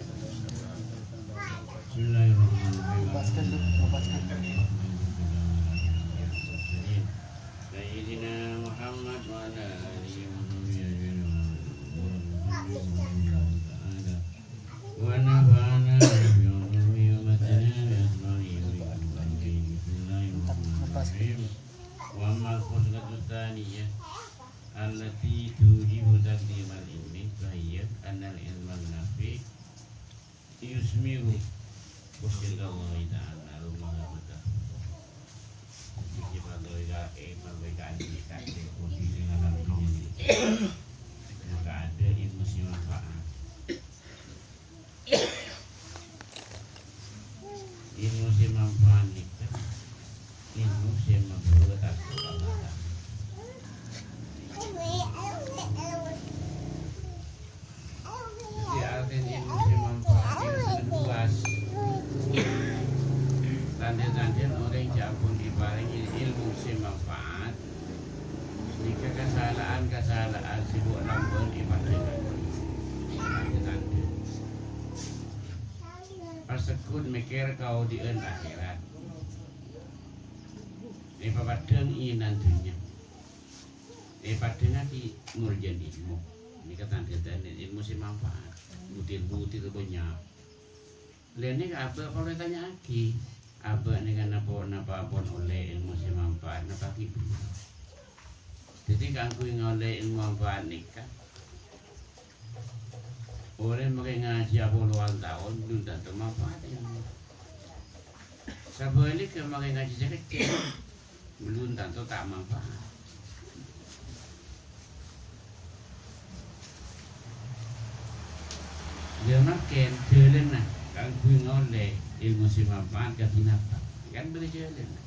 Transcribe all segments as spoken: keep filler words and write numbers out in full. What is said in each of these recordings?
Bismillahirrahmanirrahim. Sayyidina Muhammad wa ala alihi wa sahbihi ajma'in. Wa nafa'ana bi ulumihi wa makanatihi bi asma'ihi wa quwwatihi. Bismillahirrahmanirrahim. Wa ammal khaslatu tsaniyah allati tujibu taqdimal ilmi, fa hiya annal ilman nafi' yusmiru khusyatallahi ta'ala wa mahabbatahu. Jadi, kalau ya, eh, kalau ya, kan, kan, posisi dalam dunia ini, maka ada ilmu sing manfaat. Ilmu sing manfaat nèka, ilmu sing membawa takwa Allah Ta'ala. Jadi, artèna ilmu sè manfaat nèka sanget luas. Tandhâ-tandhâna orèng jhâ' pon èparèngè ilmu sè manfaat, nèka kasala'an-kasala'an sè bu' lambân èpadâ. Tandhâ-tandhâ. Paseghut mèkkèr kaodi'ân akhèrat. Èpapadhâng inan dhunnya. Èpadhângaghi morjâna ilmu. Nèka tandhâ-tandhâna ilmu sè manfaat. Butir-butir bânnya'. Lènè ka abâ' parlo ètanya'aghi. Abâ' nèka napa, napa pon ollè ilmu sè manfaat, napa ghi' bhunten? Dhâddhi kaangghuy ngaollè ilmu manfaat nèka, orèng makè ngajhi apolowan taon, bellun tanto manfaat ilmu. Sabhâligghâ, makè ngajhi sakejjhâ', bellun tanto ta' manfaat. Yâ, mangkèn jhâlânna kaangghuy ngaollè ilmu sè manfaat kadhi napa? Kan bâdâ jhâlânna.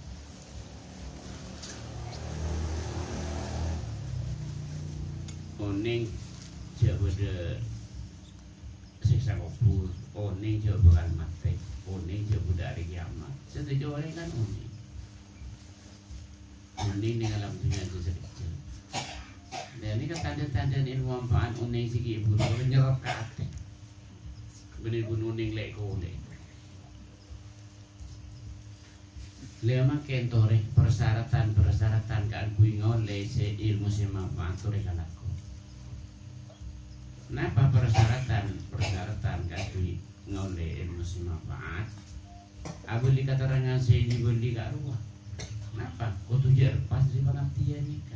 Onèng jhâ' bâdâ sèksa kobhur, onèng jhâ' bhâkal matè, onèng jhâ' bâdâ arè kèyamat. Sadhâjâ orèng kan onèng. Onèng nèng alam dhunnya jhâ' sakejjhâ'. Lah, nèka tandhâ-tandhâna ilmu manfaat, onèng sè ghi' buru nyerrep ka atè. Bânnè bun onèng lè'-kolè'. Lè' mangkèn torè persyaratan-persyaratan kaangghuy ngaollè sè ilmu sè manfaat torè kalako. Napa persyaratan-persyaratan kaangghuy ngaollè ilmu sè manfaat? Abâli katerrangan sè èbâli ka'rowa. Napa? Kodhu jhâ' leppas dhâri pangabdiyân nèka.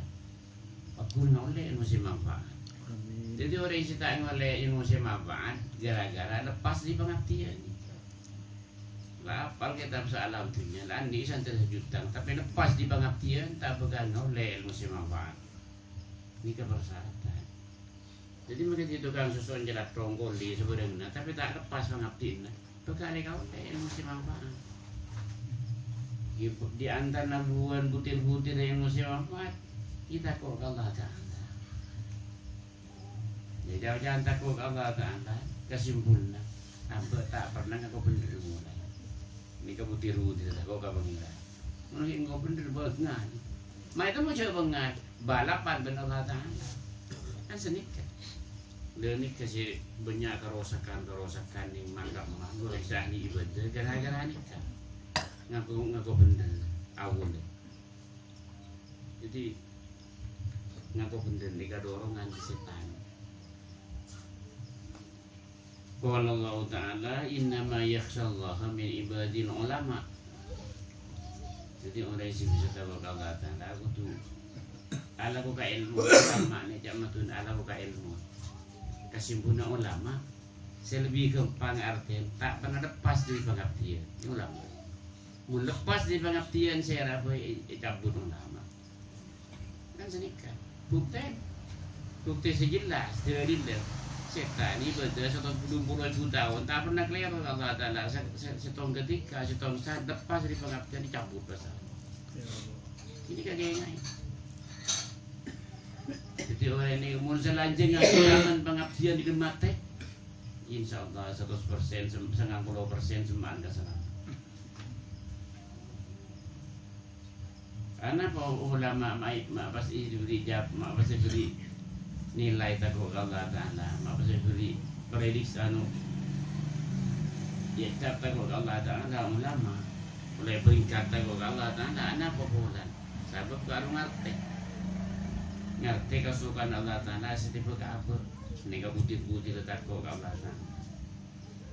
Paggun ngaollè ilmu sè manfaat. Amin. Dhâddhi, orèng sè ta' ngaollè ilmu sè manfaat ghârâ-ghârâ leppas dhâri pangabdiyân nèka. La apal kètab saalam dhunnya, la andi' santrè sajutang, tapè leppas dhâri pangabdiyân, ta' bhâkal ngaollè ilmu sè manfaat. Nèka persyaratan. Dhâddhi, makè dhâddhi tokang soso'on calathong kolè' sabârânganna, tapè ta' leppas pangabdiyânna, bhâkal èkaollè ilmu sè manfaat. Di, di antarana buwân butir-butir ilmu sè manfaat, kita tako' ka Allah Ta'ala. Jhâ'-jhâ' tako' ka Allah Ta'ala, kasimpolna, abâ' ta' pernah ngako bhendher molaè. Nèka butir-butir tako' ka Pangèran. Mon ghi' ngako bhendher, bângal. Ma' ètemmo jhâ' bângal, balapan bân Allah Ta'ala. Kan sanèka. Lha nèka sè bânnya' karosakan-karosakan nèng makam, ma' ghu rèsani ibadah ghârâ-ghârâ nèka. Ngako, ngako bhendher, awolè. Dhâddhi, ngako bhendher nèka dorongan sètan. Qala Allahu Ta'ala, "Innama yakhsyallaha min ibadil ulama." Dhâddhi, orèng sè bisa tako' ka Allah Ta'ala kodhu alako ka èlmo. Ulama'na ca'na kodhu alako ka èlmo. Kasimpolna ulama, sè lebbi ghâmpang artèna, ta' pernah leppas dhâri pangabdiyân. Ulama. Mon leppas dhâri pangabdiyân, sèra bhâi è-, ècabut ulama. Kan sanèka. Buktè. Buktè sè jelas, dalilla. Sètan ibadah sètong tello polo èbu taon, ta' pernah kalèro ka Allah Ta'ala. Sè-, sè-, sètong ghâtèka, sètong sa-, leppas dhâri pangabdiyân, ècabut bhâsa. Ini kagèngaè. Dhâddhi, orèng nèka mon salanjhângnga aman pangabdiyân ḍinna matè, insyaallah saratos persen, sem-, sangang polo persen semma'an kasalamet. Anapa ulama ma', ma' pas èbherri' jab-, ma' pas èbherri' nilai tako' ka Allah Ta'ala, ma' pas èbherri' prediksi anu, Ècap tako' ka Allah Ta'ala, ulama. Ollè peringkat tako' ka Allah Ta'ala, anapa polana? Sabâb karo ngartè. Ngartè kasokan Allah Ta'ala sè tèbâ ka abâ'. Nèka budi-budi tako' ka Allah Ta'ala.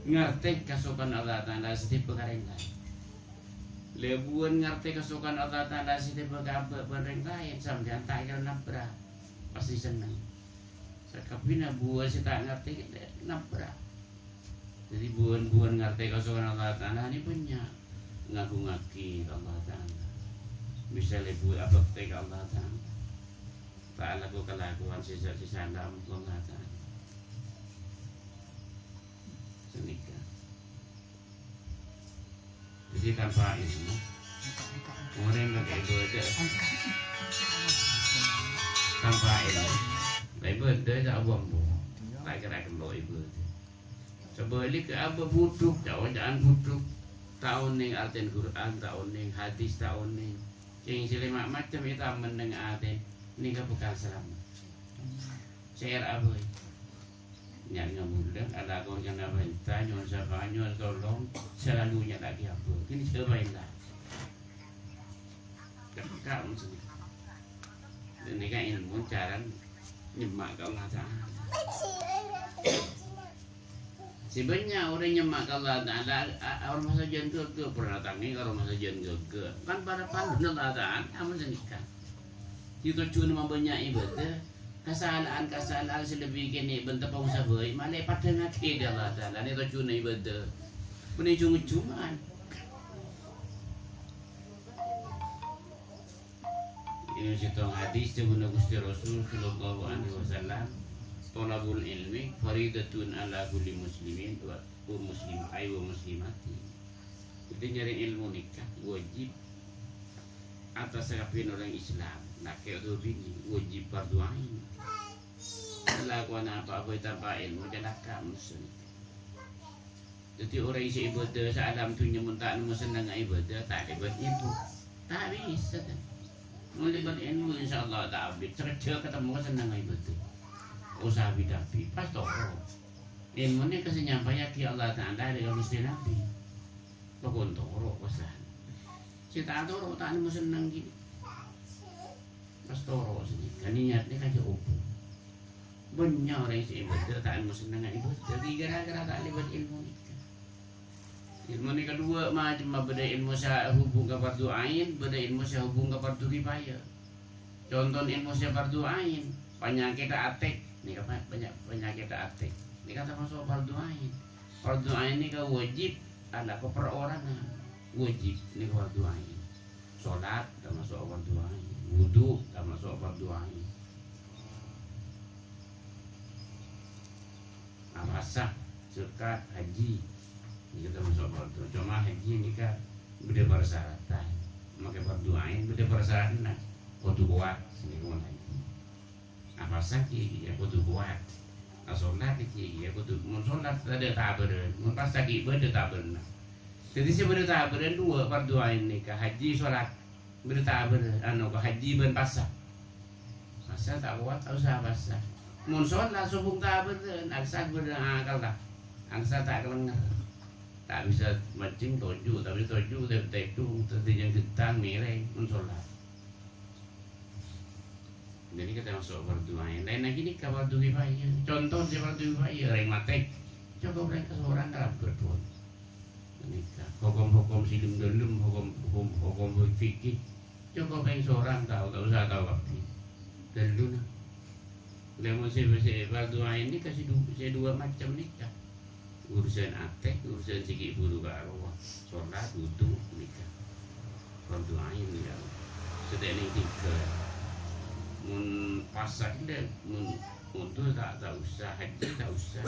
Ngartè kasokan Allah Ta'ala sè tèbâ ka rèng laèn. Lè buwân ngartè kasokan Allah Ta'ala sè tèbâ ka abâ' bân rèng laèn, sampèyan ta' kèra nabrak. Pastè senneng. Sakabbhiyânna buwân sè ta' ngartè nabrak. Dhâddhi buwân-buwân ngartè kasokan Allah Ta'ala nè bânnya'. Ngagungngaghi ka Allah Ta'ala. Misalè buwân abhâktè ka Allah Ta'ala. Ta' alako kalakowan sè, sè sala ka Allah Ta'ala. Sanèka. Dhâddhi tanpa ilmu, orèng la èbâdâ. Tanpa ilmu, la èbâdâ ta' apa-apa. Ta' kèra kello' èbâdâ. Sabhâligghâ abâ' budhuk, ca'-oca'an budhuk. Ta' onèng artèna Qur'an, ta' onèng hadis, ta' onèng. Kèng sè lèma' macem ètamen neng atè, nèka bhâkal salamet. Sèra abâi. Nyar ngambulang, alako nyang nabenta, nyo'on sapa, nyo'on tolong, salalu nyata'aghi abâ'. Kènè sapa ènta'? Cekka' maksudnya. Dan nèka ilmu cara nyemma' ka Allah Ta'ala. Sè bânnya' orèng nyemma' ka Allah Ta'ala, a, a, orèng masajân ghâghâ, pernah tangè ka orèng masajân ghâghâ. Kan para pandhuna Allah Ta'ala, amun sanèka. Sè tojjhuna mabânnya' ibâdâ, kasala'an-kasala'an sè lebbi kènè' bân teppa' sabâi, malè padhângngaghi dâ' Allah Ta'ala, nè tojjhuna ibâdâ. Bânnè jhung-jhungan. Iyâ, sèttong hadis dhâbuna Ghustè Rasul sallallahu alaihi wasallam, "Thalabul ilmi faridatun ala kulli muslimin wa, wa muslim-, ay wa muslimatin." Dhâddhi nyarè ilmu nèka wajib atas sakabbiyan orèng Islam, lakè' otabâ binè, wajib fardhu ain. Kalakowan apa bhâi tanpa ilmu, calaka' manossa nèka. Dhâddhi orèng sè ibâdâ saalam dhunnya mon ta' nemmo sennengnga ibâdâ, ta' lèbât ilmu. Ta' bisa, kan? Mon lèbât ilmu, insyaallah ta' abit. Sakejjhâ' katemmo sennengnga ibâdâ. Osa bit-abit, pas toro'. Ilmu nèka sè nyampayaghi Allah Ta'ala dâ' ka Ghustè Nabbhi. Pokon toro' pesan. Sè ta' toro' ta' nemmo senneng ghi. Pas toro' sanèka, niyat nèka jhâ' obu. Bânnya' orèng sè ibâdâ ta' nemmo sennengnga ibâdâ, ghi ghârâ-ghârâ ta' lèbât ilmu nèka. Ilmu nèka duwâ' macem, bâdâ ilmu sè hubung ka fardhu ain, bâdâ ilmu sè hubung ka fardhu kifayah. Conto ilmu sè fardhu ain, panyakèdhâ atè. Nèka pa-, panya-, panyakèdhâ atè. Nèka tamaso' fardhu ain. Fardhu ain nèka wajib alako perorangan. Wajib nèka fardhu ain. Sholat tamaso' fardhu ain. Wudu tamaso' fardhu ain. Apasa, zakat, haji. Nèka tamaso' fardhu. Coma haji nèka bâdâ parsyaratan. Makè fardhu ain bâdâ parsyaratanna. Kodhu kowat, sè nèka mon haji. Apasa ghi, iyâ kodhu kowat. Asholat ghi, iyâ kodhu, mon sholat tadâ' tabârân. Mon pasa ghi bâdâ tabârânna. Dhâddhi sè bâdâ tabârân duwâ' fardhu ain nèka, haji, sholat. Bâdâ tabârân, anu, ka haji bân pasa. Pasa ta' kowat, ta' osa pasa. Mon sholat sobung tabârân, aksa bâdâ akal ta'. Aksa ta' kalènger. Ta' bisa mancèng toju', ta' bisa toju', ta' tèdung, ta' tèdung ghettang, mèrèng, mon sholat. Jadi kita masuk fardhu ain. Laèn lagi nèka fardhu kifayah. Conto sè fardhu kifayah, orèng matè. Cokop orèng kasorang kalabâr pon. Nèka. Hokom-hokom sè dâlem-dâlem, hokom, hokom, hokom fikih. Cokop orèng sorang tao, ta' osa tao kabbhi. Dâllu na. Lha mon sè, sè fardhu ain nèka sè du-, sè duwâ' macem nèka. Urusan atè, urusan sè ghi' buru ka Allah. Sholat, wudu, nèka. Fardhu ain nèka. Sè ta' nèng tiga. Mon pasa dâ', mon wudu ta', ta' osa, haji ta' osa.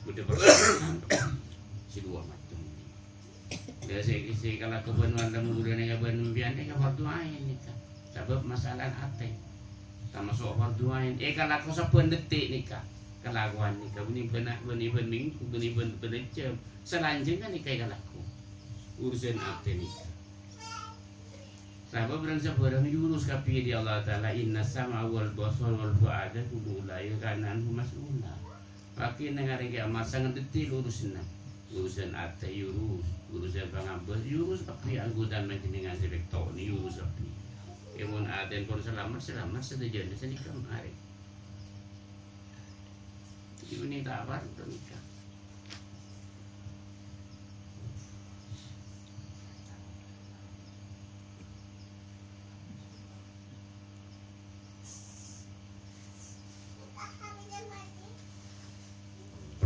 Bâdâ parsyaratan sè duwâ' macem. Lha sè, sè kalako bân mandhem ghulâ nèka bân sampèyan nèka fardhu ain nèka. Sabâb masalah atè. Tamaso' fardhu ain. Èkalako sabbhân dhetik nèka. Kalakowan nèka. Bânnè bân, bânnè bân minggu, bânnè bân, bân jam. Salanjhângnga nèka èkalako. Urusan atè nèka. Sabâb rèng sabhârâng èurus kabbhi dâ' Allah Ta'ala. "Innas sam'a wal basara wal fu'ada kullu ulaika kana anhu mas'ula." Paghi neng arè kiamat sanget dhetik lurusanna. Urusan atè èurus, urusan pangabâs èurus kabbhi, anggotana panjhennengngan sè pètto' nèka èurus kabbhi. È, mon atèna pon salamet, salamet sadhâjâna sanèka marè. Ghânèka ta' parlo nèka.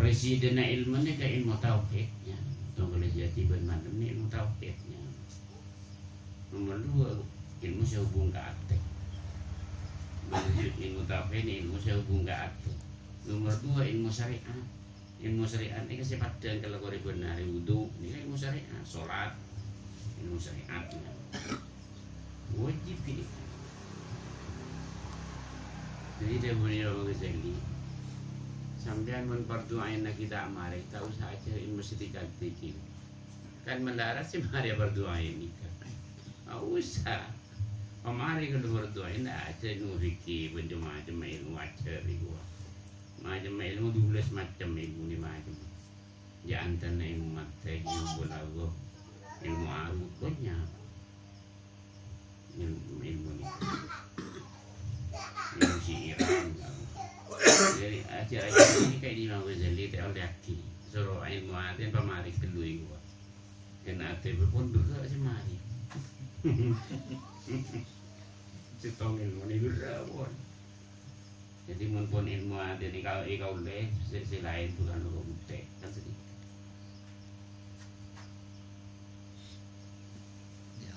Presidenna ilmu nèka ilmu tauhid, ya. Tongghâl jâdiyâ bân malem nèka ilmu tauhid, ya. Nomer duwâ', ilmu sè hubung ka atè. Maksud ilmu tauhid nèka ilmu sè hubung ka atè. Nomer duwâ', ilmu syariat. Ilmu syariat nèka sè paḍâ kalabân bân arè wudu, nèka ilmu syariat, salat, ilmu syariat nèka. Wajib ghi. Dhâddhi, dhâbuna Imam Ghazali, sampèyan mon fardu ain ghi' ta' marè, ta' osa ajhâr ilmu sè dhika-dhiki. Kan malarat sè marè fardu ain nèka. Ta' osa. Pamarè ghâllu fardu ain, ajhâr ilmu fikih, bân macem-macem ilmu ajhâr iku. Macem ilmu, dubellâs macem ilmu nèka macem. Jâ' antara ilmu mantek, ilmu balaghah, ilmu arud, bânnya'. Ilmu, ilmu nèka. Ilmu syi'iran. Jadi, aja-aja nèka Imam Ghazali ta' ollè aghi. Soro ilmu atè pamarè ghâllu iku. Kèng atè pon berrâ' sè marè. Sèttong ilmu nèka berrâ' pon. Jadi, mon pon ilmu atè nèka èkaollè, sè, sè laèn bukan loro bhuktè, kan sedih. Ya.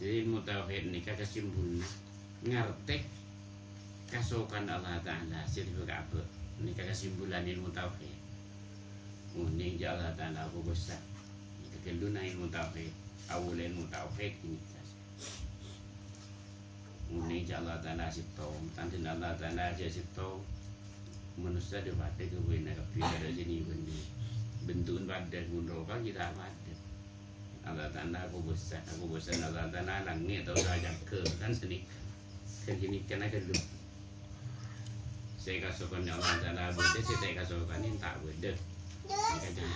Jadi, ilmu tauhid nèka kasimpolna ngartè kasokan Allah Ta'ala sè dhâbuna kabâ. Nèka kasimpulan ilmu tauhid. Onèng jâ' Allah Ta'ala kobâsa. Nèka ghâlluna ilmu tauhid. Awwal ilmu tauhid nèka. Onèng jâ' Allah Ta'ala sèttong, tandhâna Allah Ta'ala jâ' sèttong. Manossa jâ' paḍâ ghâbâyânna kabbhi, bâḍâ sè nèbâni. Bentu'na paḍâ, mon ropa ghi' ta' paḍâ. Allah Ta'ala kobâsa, kobâsana Allah Ta'ala langngè' ta' osa ajâgâ, kan sanèka. Kan ghânèka ghâllu. Sè èkasokanè Allah Ta'ala bâḍâ, sè ta' èkasokanè ta' bâḍâ. Nèka jâ'.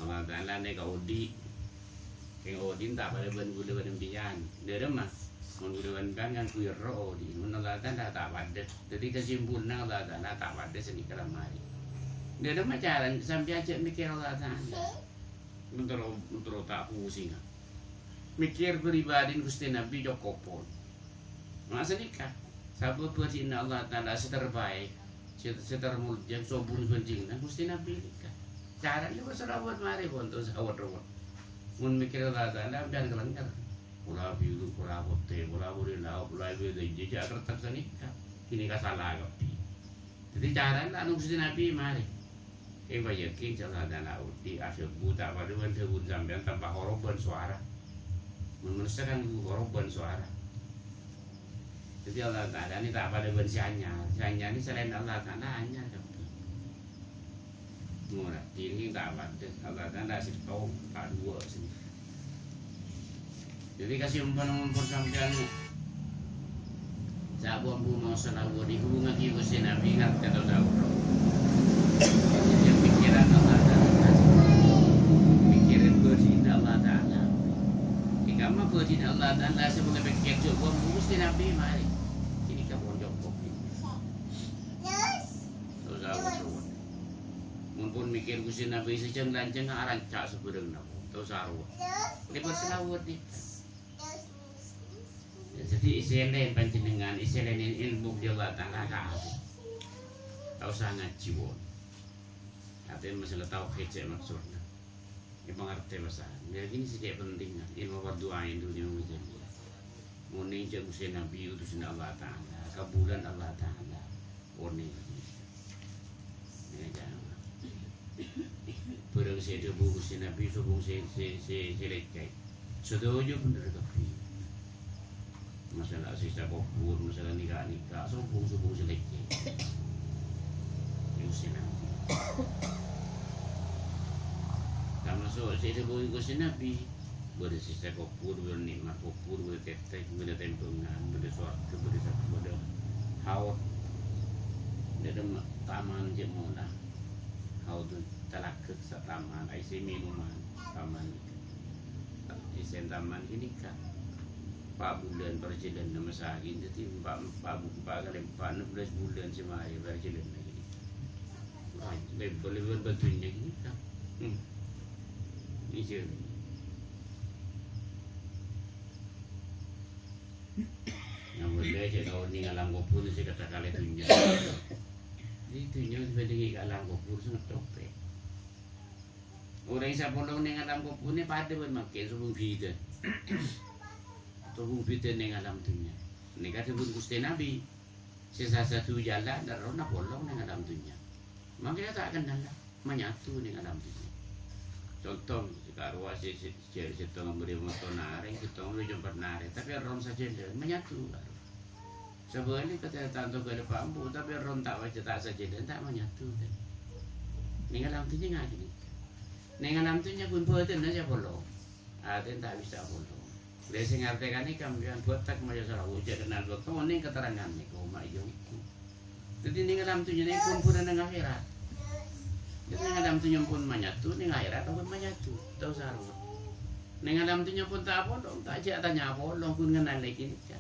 Allah Ta'ala nèka oḍi'. Kèng oḍi' ta' paḍâ bân ghulâ bân sampèyan. Dhâremma, mon ghulâ bân sampèyan kan ghuwâ ro oḍi'. Mon Allah Ta'ala ta' paḍâ. Dhâddhi, kasimpolna Allah Ta'ala ta' paḍâ sanèka la marè. Dhâremma carana sampèyan jâ' mèkkèr Allah Ta'ala. Mon terro, mon terro ta' pusing. Mèkkèr pribadina Ghustè Nabbhi cokop pon. Mangkana sanèka, sabâb bâḍâna Allah Ta'ala sè terbaik, sè, sè termolja, sobung bhândhinganna Ghustè Nabbhi nèka. Carana pas salawat marè pon, ta' osa wot-rowot. Mon mèkkèr Allah Ta'ala, sampèyan kalèngngèr. Pola biru, pola potè, pola buri lao, pola biru, jâ' jâ' kertep sanèka. Ghânèka sala kabbhi. Dhâddhi, carana anu Ghustè Nabbhi marè. Èpayakin jâ' Allah Ta'ala oḍi', adhâbu ta' paḍâ bân dhâbuna sampèyan tanpa horobân sowara. Mon manossa kan horobân sowara. Dhâddhi, Allah Ta'ala nèka ta' paḍâ bân sè anyar. Sè anyar nèka salaèn Allah Ta'ala anyar kabbhi. Ngoradi nèka ta' paḍâ. Allah Ta'ala sèttong, ta' duwâ' sè Dhâddhi, kasimpolna mon pon sampèyan sabâ' ambu maos salawat, èhubungngaghi Ghustè Nabbhi, ngartè ta' osa. Dhâddhi, pèkkèran Allah Ta'ala. Pèkkèran bâḍâna Allah Ta'ala. È kamma bâḍâna Allah Ta'ala sè mangkè pèkkèr jâ' ambu Ghustè Nabbhi marè. Ghânèka pon cokop. Ta' osa wot-rowot. Mon pon mèkkèr Ghustè Nabbhi sè jâng-lanjhâng, aranca' sabârâng napa. Ta' osa rowot. Lèbât salawat nèka. Dhâddhi, èsèlèn panjhennengngan, èsèlèn ilmu ḍâri Allah Ta'ala ka atè. Ta' osa ngajhi pon. Atè masalah tauhid sè maksodna. Èpangartè bhâsa. Yâ, ghânèka sè cè' pentingnga. Ilmu fardu ain dhunnya maksodna. Onèng jâ' Ghustè Nabbhi utusanna Allah Ta'ala. Kabulâna Allah Ta'ala. Onèng. Nèka jâ'. Bhârâng sè èdhâbu Ghustè Nabbhi sobung sè, sè, sè, sè lècèk. Sadhâjâ bhender kabbhi. Masalah siksa kubur, masalah nèka-nèka, sobung-sobung sè lècèk. Ghustè Nabbhi. Tamaso' sè èdhâbu Ghustè Nabbhi. Bâḍâ siksa kubur, bâḍâ nè'mat kubur, bâḍâ tètèk, bâḍâ tèmbhângan, bâḍâ sowarghâ, bâḍâ sab-, bâḍâ haud. Bâḍâ ma-, taman jâ' mola. Haud Talagghek sataman, aèssè minuman, taman. Aèssè taman ghânèka. Pa' bulân parjhâlânan masaghin, dhâddhi pa', pa', pa' kalèmpa' ennem bellâs bulân sè marè parjhâlânan ghânèka. Wah, lèbâr-lèbâr bâdunnya ghânèka. Hmm. Iyâ. Nyaman bhâi cè' tao nèng alam kobhur sè kèta kalè dhunnya. Dhâddhi dhunnya sè bâdâ è alam kobhur sè ngettope. Orèng sè apolong nèng alam kobhur nè padâ bân mangkèn sobung bhidhâ. Sobung bhidhâ nèng alam dhunnya. Nèka dhâbuna Ghustè Nabbhi, sè sasadu jhâlân, ḍârrona polong nèng alam dhunnya. Mangkèn ta' kennal, manyatu nèng alam dhunnya. Conto, sè karowa sè, sè, sè, sèttong bâri' moto narè, sèttong bâri' jhâmbhâr narè, tapè ron sajhâlân, manyatu. Sabhâligghâ, tanto ghâlâ pambu, tapè ron ta' wajâ ta' sajhâlân, ta' manyatu, kan. Nèng alam dhunnya ngajhâri. Nèng alam dhunnya ghun bhâdhânna sè apolong. Atèna ta' bisa apolong. Lha sè ngartè ghânèka sampèyan bhâtek mayu sarawu jhâ' kennal bhâkto onèng katerrangan nèko ma' iyâ ongghu. Dhâddhi nèng alam dhunnya nèko pon nèng akhèrat. Dhâddhi nèng alam dhunnya pon manyatu, nèng akhèrat pon manyatu. Tao sarowet. Nèng alam dhunnya pon ta' apolong, ta' jhâ' tanya apolong, ghun ngennalè ghânèka.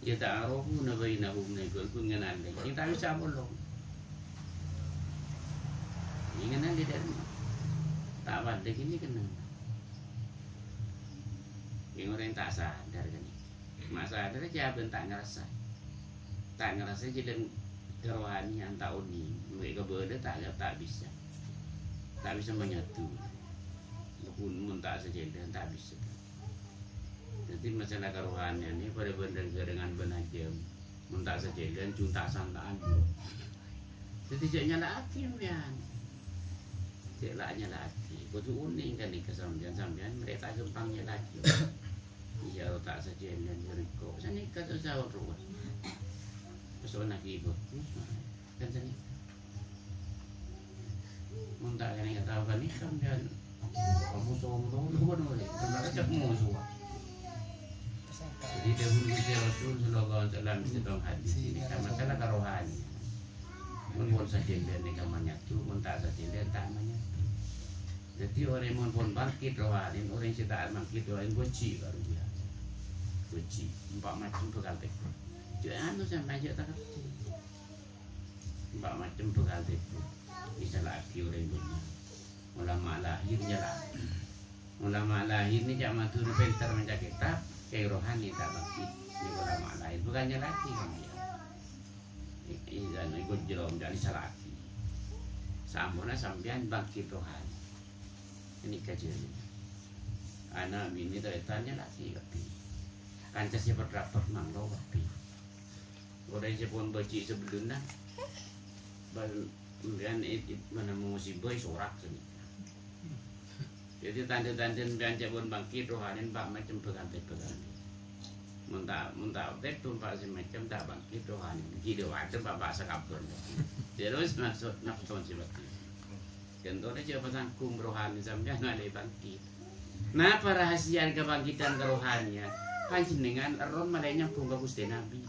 Ya ta'arafuna bainahum nèko ghun ngennalè. Sè ta' bisa apolong. Ngennalè ḍâri ta' padâ ghânèka. Yèn orèng ta' sadar kan. Ma' sadar jhâ' bân ta' ngarassa. Ta' ngarassa jhâlân karohaniyan ta' onèng. Mè' kabâlâ ta', ta' bisa. Ta' bisa manyatu. Mon, mon ta' sajhâlân ta' bisa. Dhâddhi masalah karohaniyan nè padâ bân rèng-sèrèngan bân ajâm. Mon ta' sajhâlân, jhung ta' sangka'an, Bro. Dhâddhi jhâ' nyala'aghi sampèyan. Jhâ' la nyala'aghi. Kodhu onèng ghânèka sampèyan, sampèyan mèrè ta' ghâmpang nyala'aghi. Iyâ, ta' sajhâlân ghâriko. Sanèka ta' saos rowa. Pesona ghi bhâghus, kan sanèka. Mon ta' kènè' tao ghânèka, sampèyan. Kamu sombong, lu kan, weh. Sampèyan cè' musuh. Jadi, dhâbuna Ghustè Rasul sallallahu alaihi wasallam, sèttong hadis ini, kan masalah karohaniyan. Mon pon sajhâlân nèka manyatu, mon ta' sajhâlân ta' manyatu. Dhâddhi orèng mon pon bangkit rohani, orèng sè ta' bangkit rohani, bâji' baru dia. Bâji', empa' macem bhâkal tèbhâng. Jhâ' anu sampèyan jhâ' takèddhi. Empa' macem bhâkal tèbhâng. Èsala'aghi orèng dhunnya. Ulama lahir nyala'aghi. Ulama lahir nè ca'na Madhurâ pènter maca kètab, kèng rohani ta' bangkit. Nèka ulama lahir bhâkal nyala'aghi sampèyan. I-, i-, anu, iku jero, jhâ' èsala'aghi. Samponna sampèyan bangkit rohani. Nèka jârèya. Ana', binè, tarètan nyala'aghi kabbhi. Kanca sè pèt-rapèt manglo kabbhi. Orèng sè pon bâji' sabellunna, bân sampèyan è, è, mana musibah, èsorak sanèka. Dhâddhi, tandhâ-tandhâ sampèyan jhâ' pon bangkit rohani empa' macem bhâkal tèbhâng. Mon ta', mon ta' tèbhâng empa' sè macem ta' bangkit rohani. Ghi' dâ' wadâ empa' bhâsa kabhâr. Terros maksod nafsu sifat. Ghântona jhâ' pasangghung rohani sampèyan malè bangkit. Napa rahasiana kabangkitan kerohanian? Panjhennengngan ron malè nyambhung ka Ghustè Nabbhi.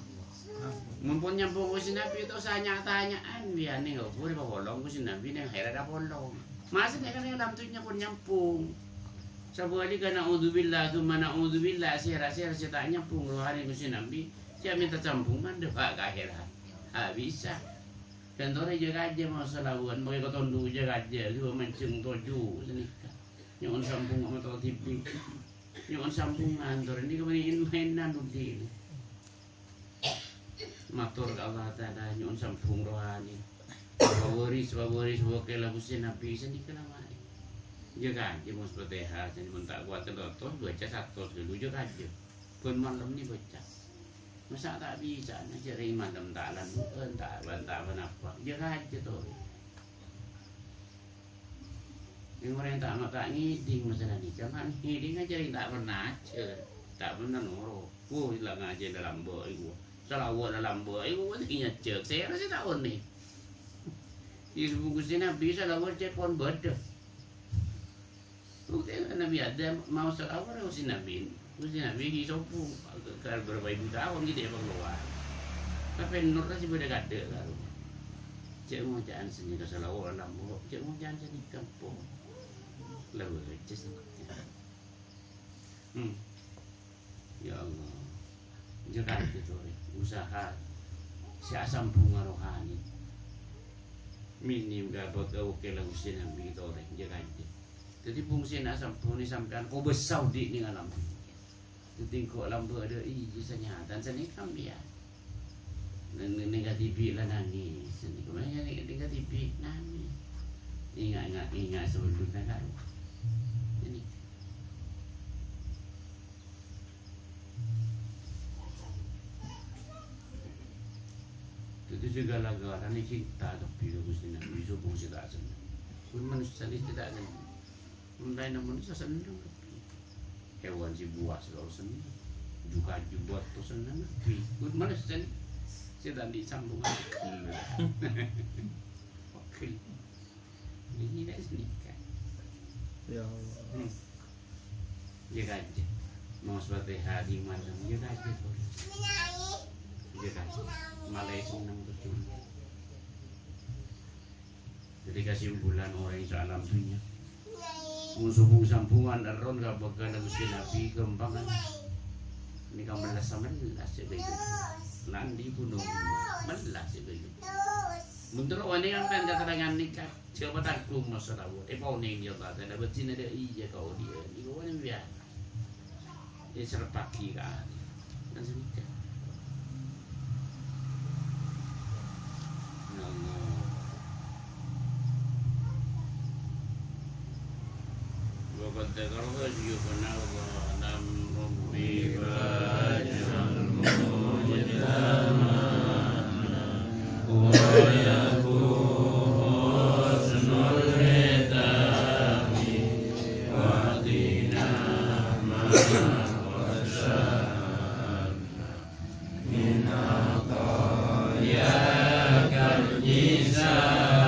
Mon pon nyambhung Ghustè Nabbhi, ta' osa nya-tanya'an, biya' neng obur epapolong Ghustè Nabbhi, neng akhèrat apolong. Masa neng, neng alam dhunnya pon nyambhung. Sabhâligghâ, naudzubillah, tsumma naudzubillah, sèra-sèra sè ta' nyambhung rohani Ghustè Nabbhi, jhâ' mènta sambhungan dâpa' ka akhèrat. Ta' bisa. Ghântona jhâ' kajâ maos salawân, makè katondu jhâ' kajâ, jhâ' manjheng toju' sanèka. Nyo'on sambhung mator dhibi'. Nyo'on sambhungan, tor nèka bânnè in-maènan odi'. Mator ka Allah Ta'ala, nyo'on sambhung rohani. Pawaris, pawaris, wakil Ghustè Nabbhi, sanèka la marè. Jhâ' kajâ maos Fatihah, sè mon ta' kowat satos, bâca satos ghâllu, jhâ' kajâ. Bân malem nè bâca. Masa' ta' bisa, na jhâ' rèng malem ta' landu'ân, ta' bân, ta' bân apa. Jhâ' kajâ torè. Rèng orèng ta' ma-, ta' ngèdhing masalah nèka, ma' ngèdhing jhâ' rèng ta' pernah ajhâr, ta' pernah noro'. Wo, la ngajhi lalambâ' iku. Salawân lalambâ' iku, sè nyajhâk. Sèra sè ta' onèng. È, Ghustè Nabbhi salawân cè' pon bâdâ. Bhuktèna Nabbhi Adam maos salawân ka Ghustè Nabbhi. Ghustè Nabbhi ghi' sombhung, ka bârâmpa èbu taon ghi' ta' èpakalowar. Tapè noro' sè bâdâ kaadâ' karo. Cè' ngoca'an sanèka sala olam, Bu. Cè' ngoca'an sanèka, Bu. La bâjâ sanèka. Hmm. Ya Allah. Jâ' kanjâ torè. Usaha sè asambhungnga rohani. Minim ka bâ-, ka oke la Ghustè Nabbhi torè. Jâ' kanjâ. Dhâddhi fungsina asambhungnga sampèyan kobâsa odi' nèng alam. Dhâddhi engko' lambâ' adâ' iyâ sanyatana sanèka, ya. Neng, neng, neng kadhibi' la nangès, sanèka. Mangkana neng, neng kadhibi' nangès. Enga', enga', enga' sabellunna karo. Ini. Dhâddhi segala-galana cinta kabbhi ka Ghustè Nabbhi, sobung sè ta' senneng. Pon manossa sè ta' senneng. Mon laènna manossa senneng kabbhi. Hewan sè buas karo senneng. Ju-kaju bâto senneng kabbhi. Pon manossa sè ta' andi' sambhungan. Oke. Ini dah sini kan. Ya Allah. Hmm. Jâ' kanjâ. Maos Fatihah di malam. Jâ' kanjâ. Jâ' kanjâ. Malè senneng betul. Dhâddhi kasimpulan orèng saalam dhunnya. Mon sobung-sambhungan erroh ka bâkana Ghustè Nabbhi ghâmpangan. Nèka mellas-mellas sè bhâi. Nandi ghunong mellas sè bhâi. Mon terro wani sampèyan katerrangan nèka, jhâ' patanggung masa lawu. Èpaonèng, ya Allah, Ta'ala, bâjina dâ' iyâ kaodi'ân. Iku wani biasa. Èserrepaghi ka ati. Kan semikian. Ya Allah. وقد ذكرت شيوخنا الله لهم ربي فاجعل مجتمعنا ويكون حسن الختام واهدنا ما قد سألنا من عطاياك الجزام.